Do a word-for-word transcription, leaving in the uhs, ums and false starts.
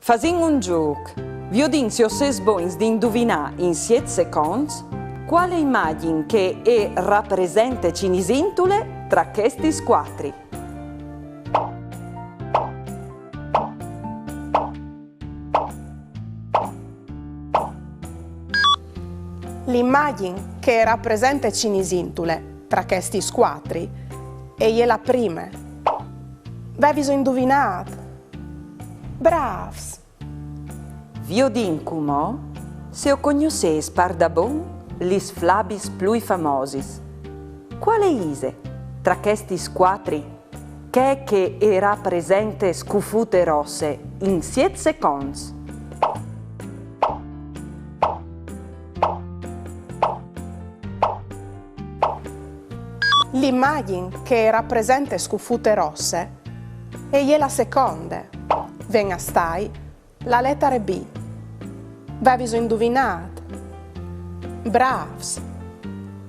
Fasìn un zûc. Viodìn se o sês bogns di induvinâ in siet seconts cuâl imagjin che e rapresente Cinisintule tra chestis cuatri. L'imagjin che e rapresente Cinisintule tra chestis cuatri e je la prime. Vêviso induvinât? Brâfs! Viodìn cumò se o cognossês pardabon lis flabis plui famosis. Cuâl ise tra chestis cuatri chê che e rapresente scufute rosse in siet seconts? L'imagjin che e rapresente scufute rosse e je la seconde. Ven a stâi la letare B. Vêviso induvinât? Brâfs!